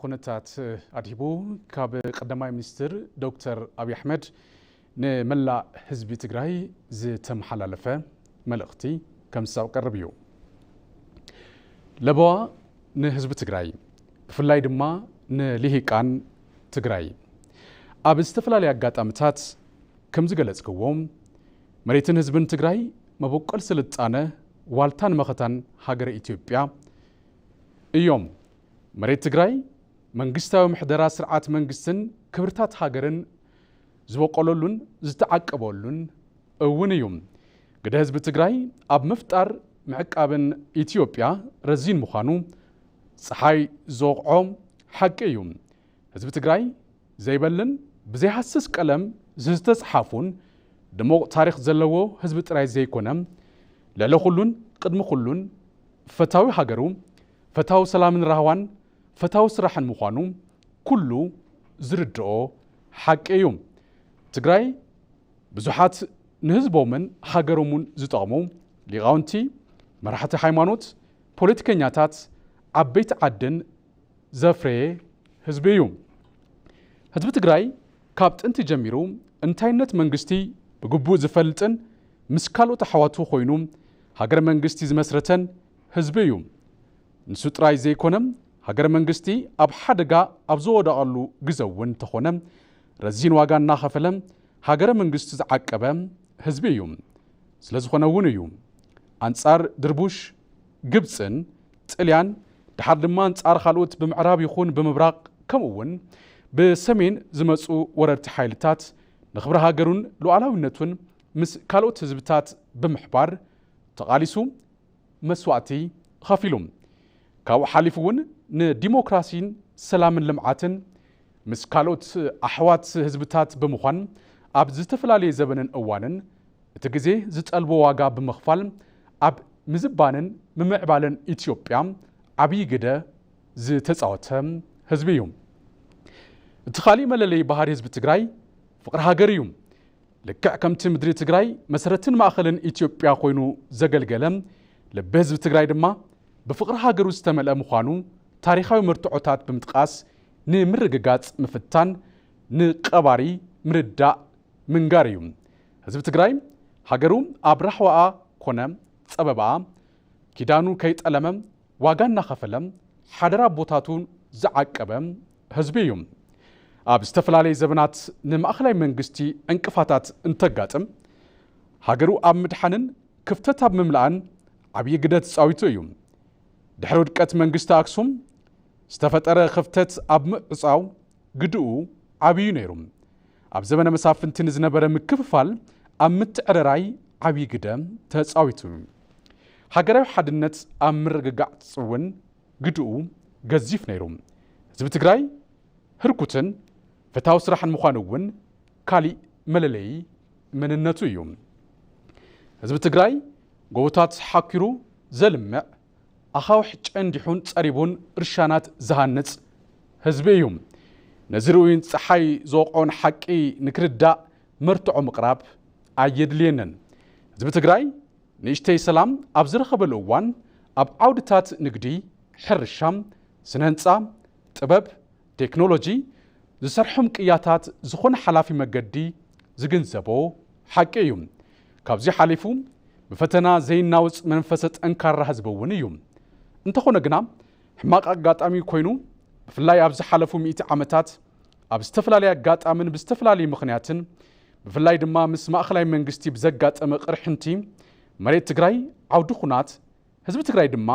ኩነታት ኣድሂቡ ካብ ቀዳማይ ሚኒስትር ዶክተር ኣብይ ኣሕመድ ንመላእ ህዝቢ ትግራይ ዝተመሓላለፈ መልእኽቲ ከምሳብ ቀርብ እዩ። ለበዋ ንህዝቢ ትግራይ፣ ብፍላይ ድማ ንልሂቃን ትግራይ። ኣብ ዝተፈላለዩ ኣጋጣሚታት ከም ዝገለጽክዎም፣ መሬትን ህዝብን ትግራይ መበቆል ስልጣነ፣ ዋልታን መኸታን ሃገረ ኢትዮጵያ እዮም። መሬት ትግራይ መንግስታዊ ምሕደራ ስርዓት መንግስትን ክብርታት ሃገርን ዝበቆለሉን ዝተዓቀበሉን እውን እዩ። ግደ ህዝቢ ትግራይ ኣብ ምፍጣር ምዕቃብን ኢትዮጵያ ረዚን ምዃኑ ፀሓይ ዝወቕዖ ሓቂ እዩ። ህዝቢ ትግራይ ዘይበልን ብዘይሃስስ ቀለም ዝተፅሓፉን ድሙቕ ታሪኽ ዘለዎ ህዝቢ ጥራይ ዘይኮነ፣ ልዕሊ ኩሉን ቅድሚ ኩሉን ፈታዊ ሃገሩ፣ ፈታዊ ሰላምን ራህዋን፣ ፈታዊ ስራሕን ምዃኑ ኩሉ ዝርድኦ ሓቂ እዩ። ትግራይ ብዙሓት ንህዝቦምን ሃገሮምን ዝጠቕሙ ሊቃውንቲ፣ መራሕቲ ሃይማኖት፣ ፖለቲከኛታት፣ ዓበይቲ ዓድን ዘፍረየ ህዝቢ እዩ። ህዝቢ ትግራይ ካብ ጥንቲ ጀሚሩ እንታይነት መንግስቲ ብግቡእ ዝፈልጥን ምስ ካልኦት ኣሕዋቱ ኮይኑ ሃገረ መንግስቲ ዝመስረተን ህዝቢ እዩ። ንሱ ጥራይ ዘይኮነ፣ ሃገረ መንግስቲ ኣብ ሓደጋ ኣብ ዝወደቐሉ ግዘ እውን እንተኾነ ረዚን ዋጋ እናኸፈለ ሃገረ መንግስቲ ዝዓቀበ ህዝቢ እዩ። ስለ ዝኾነ እውን እዩ ኣንጻር ድርቡሽ ግብፅን ጥልያን፣ ድሓር ድማ ኣንጻር ካልኦት ብምዕራብ ይኹን ብምብራቕ፣ ከምኡ እውን ብሰሜን ዝመፁ ወረርቲ ሓይልታት ንኽብሪ ሃገሩን ሉዓላዊነቱን ምስ ካልኦት ህዝብታት ብምሕባር ተቓሊሱ መስዋእቲ ኸፊሉ። ካብኡ ሓሊፉ እውን ንዲሞክራሲን ሰላምን ልምዓትን ምስ ካልኦት ኣሕዋት ህዝብታት ብምዃን ኣብ ዝተፈላለየ ዘበንን እዋንን እቲ ግዜ ዝጠልቦ ዋጋ ብምኽፋል ኣብ ምዝባንን ምምዕባልን ኢትዮጵያ ዓብዪ ግደ ዝተፃወተ ህዝቢ እዩ። እቲ ካሊእ መለለዪ ባህሪ ህዝቢ ትግራይ ፍቕሪ ሃገር እዩ። ልክዕ ከምቲ ምድሪ ትግራይ መሰረትን ማእኸልን ኢትዮጵያ ኮይኑ ዘገልገለ፣ ልቢ ህዝቢ ትግራይ ድማ ብፍቕሪ ሃገሩ ዝተመልአ ምዃኑ ታሪኻዊ መርትዖታት ብምጥቃስ ንምርግጋፅ ምፍታን ንቐባሪ ምርዳእ ምንጋር እዩ። ህዝቢ ትግራይ ሃገሩ ኣብ ራህዋኣ ኮነ ፀበባኣ ኪዳኑ ከይጠለመ ዋጋ እናኸፈለ ሓደራ ኣቦታቱ ዝዓቀበ ህዝቢ እዩ። ኣብ ዝተፈላለየ ዘበናት ንማእኸላይ መንግስቲ ዕንቅፋታት እንተጋጥም ሃገሩ ኣብ ምድሓንን ክፍተት ኣብ ምምላእን ዓብዪ ግደ ተፃዊቱ እዩ። ድሕሪ ውድቀት መንግስቲ ኣክሱም ዝተፈጠረ ክፍተት ኣብ ምዕፃው ግድኡ ዓብዩ ነይሩ። ኣብ ዘመነ መሳፍንቲ ንዝነበረ ምክፍፋል ኣብ ምትዕርራይ ዓብዪ ግደ ተፃዊቱ። ሃገራዊ ሓድነት ኣብ ምርግጋፅ እውን ግድኡ ገዚፍ ነይሩ። ህዝቢ ትግራይ ህርኩትን ፍትሃዊ ስራሕን ምዃኑ እውን ካሊእ መለለዪ መንነቱ እዩ። ህዝቢ ትግራይ ጎቦታት ሓኪሩ ዘልምዕ፣ ኣኻውሕ ጨንዲሑን ፀሪቡን እርሻናት ዝሃንፅ ህዝቢ እዩ። ነዚ ርኡይን ፀሓይ ዝወቕዖን ሓቂ ንክርዳእ መርትዖ ምቕራብ ኣየድልየንን። ህዝቢ ትግራይ ንእሽተይ ሰላም ኣብ ዝረኸበሉ እዋን ኣብ ዓውድታት ንግዲ፣ ሕርሻ፣ ስነ ህንፃ፣ ጥበብ፣ ቴክኖሎጂ ዝሰርሖም ቅያታት ዝኾነ ሓላፊ መገዲ ዝግንዘቦ ሓቂ እዩ። ካብዚ ሓሊፉ ብፈተና ዘይናወፅ መንፈሰ ጠንካራ ህዝቢ እውን እዩ። እንተኾነ ግና ሕማቕ ኣጋጣሚ ኮይኑ ብፍላይ ኣብ ዝሓለፉ ሚእቲ ዓመታት ኣብ ዝተፈላለየ ኣጋጣምን ብዝተፈላለየ ምኽንያትን ብፍላይ ድማ ምስ ማእኸላይ መንግስቲ ብዘጋጠመ ቅርሕንቲ መሬት ትግራይ ዓውዲ ኹናት ህዝቢ ትግራይ ድማ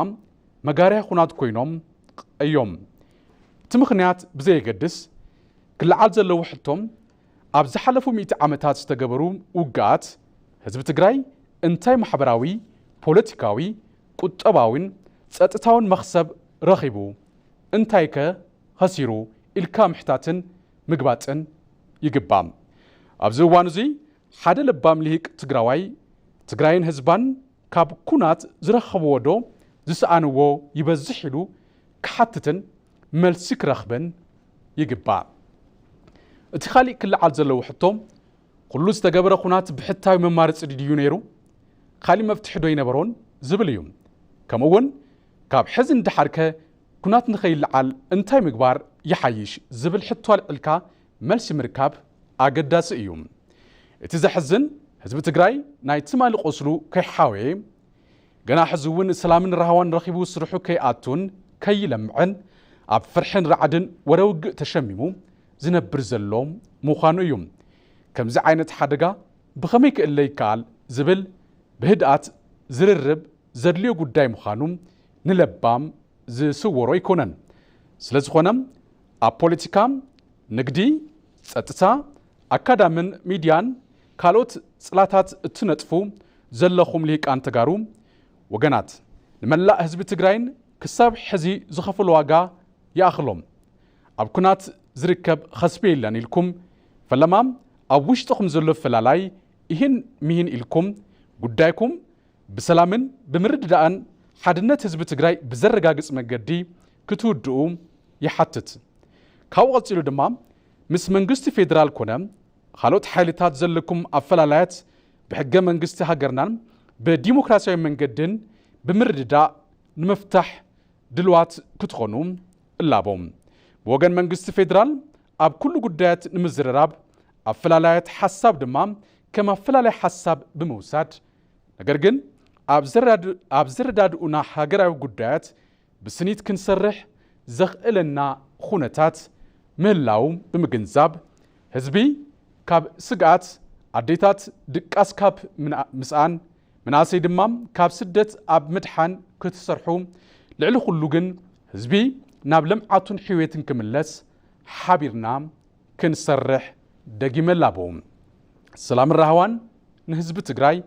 መጋርያ ኹናት ኮይኖም እዮም። እቲ ምኽንያት ብዘየገድስ ክለዓል ዘለዎ ሕቶ ኣብ ዝሓለፉ ሚእቲ ዓመታት ዝተገበሩ ውግኣት ህዝቢ ትግራይ እንታይ ማሕበራዊ፣ ፖለቲካዊ፣ ቁጠባዊን ፀጥታውን መኽሰብ ረኺቡ? እንታይከ ኸሲሩ ኢልካ ምሕታትን ምግባጥን ይግባእ። ኣብዚ እዋን እዚ ሓደ ለባም ልሂቅ ትግራዋይ ትግራይን ህዝባን ካብ ኩናት ዝረኸብዎ ዶ ዝሰኣንዎ ይበዝሕ ኢሉ ክሓትትን መልሲ ክረኽብን ይግባእ። እቲ ካሊእ ክለዓል ዘለዎ ሕቶ ኩሉ ዝተገበረ ኩናት ብሕታዊ መማረፂ ድዩ ነይሩ? ካሊእ መፍትሒ ዶ ይነበሮን ዝብል እዩ። ከምኡ እውን ካብ ሕዚ ንደሓርከ ኩናት ንኸይለዓል እንታይ ምግባር ይሓይሽ ዝብል ሕቶ ኣልዒልካ መልሲ ምርካብ ኣገዳሲ እዩ። እቲ ዘሕዝን፣ ህዝቢ ትግራይ ናይ ትማሊ ቁስሉ ከይሓወየ፣ ገና ሕዚ እውን ሰላምን ራህዋን ረኺቡ ስርሑ ከይኣቱን ከይለምዕን ኣብ ፍርሕን ራዕድን ወረ ውግእ ተሸሚሙ ዝነብር ዘሎ ምዃኑ እዩ። ከምዚ ዓይነት ሓደጋ ብኸመይ ክእለ ይከኣል ዝብል ብህድኣት ዝርርብ ዘድልዮ ጉዳይ ምዃኑ ንለባም ዝስወሮ ኣይኮነን። ስለ ዝኾነ ኣብ ፖለቲካ፣ ንግዲ፣ ጸጥታ፣ ኣካዳምን ሚድያን ካልኦት ጽላታት እትነጥፉ ዘለኹም ልሂቃን ተጋሩ ወገናት፣ ንመላእ ህዝቢ ትግራይን ክሳብ ሕዚ ዝኸፈሎ ዋጋ ይኣኽሎም። ኣብ ኩናት ዝርከብ ኸስቢ የለን ኢልኩም፣ ፈለማ ኣብ ውሽጥኹም ዘሎ ፈላላይ ይህን ሚህን ኢልኩም ጉዳይኩም ብሰላምን ብምርድዳእን ሓድነት ህዝቢ ትግራይ ብዘረጋግጽ መገዲ ክትውድኡ ይሓትት። ካብኡ ቀጺሉ ድማ ምስ መንግስቲ ፌዴራል ኮነ ካልኦት ሓይልታት ዘለኩም ኣፈላላያት ብሕገ መንግስቲ ሃገርናን ብዲሞክራሲያዊ መንገድን ብምርድዳእ ንምፍታሕ ድልዋት ክትኾኑ እላቦ። ብወገን መንግስቲ ፌዴራል ኣብ ኩሉ ጉዳያት ንምዝርራብ ኣፈላላያት ሓሳብ ድማ ከም ኣፈላላይ ሓሳብ ብምውሳድ፣ ነገር ግን ኣብ ዝረዳድ-፣ ኣብ ዝረዳድኡና ሃገራዊ ጉዳያት ብስኒት ክንሰርሕ ዘኽእለና ኩነታት ምህላው ብምግንዛብ፣ ህዝቢ ካብ ስግኣት፣ ኣዴታት ድቃስ ካብ ምንኣ-፣ ምስኣን፣ መናእሰይ ድማ ካብ ስደት ኣብ ምድሓን ክትሰርሑ፣ ልዕሊ ኩሉ ግን ህዝቢ ናብ ልምዓቱን ሕውየትን ክምለስ ሓቢርና ክንሰርሕ ደጊመ ላቦ። ሰላምን ራህዋን ንህዝቢ ትግራይ።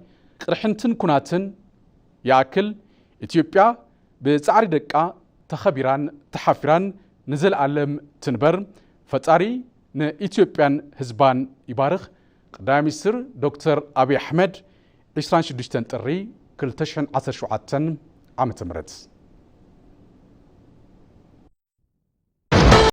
ቅርሕንትን ኩናትን ይኣክል። ኢትዮጵያ ብጻዕሪ ደቃ ተኸቢራን ተሓፊራን ንዘለኣለም ትንበር። ፈጣሪ ንኢትዮጵያን ህዝባን ይባርኽ። ቀዳማይ ሚኒስትር ዶክተር ኣብይ ኣሕመድ፣ ዕስራን ሽዱሽተን ጥሪ ክልተ ሽሕን ዓሰርተ ሸውዓተን ዓመተ ምህረት።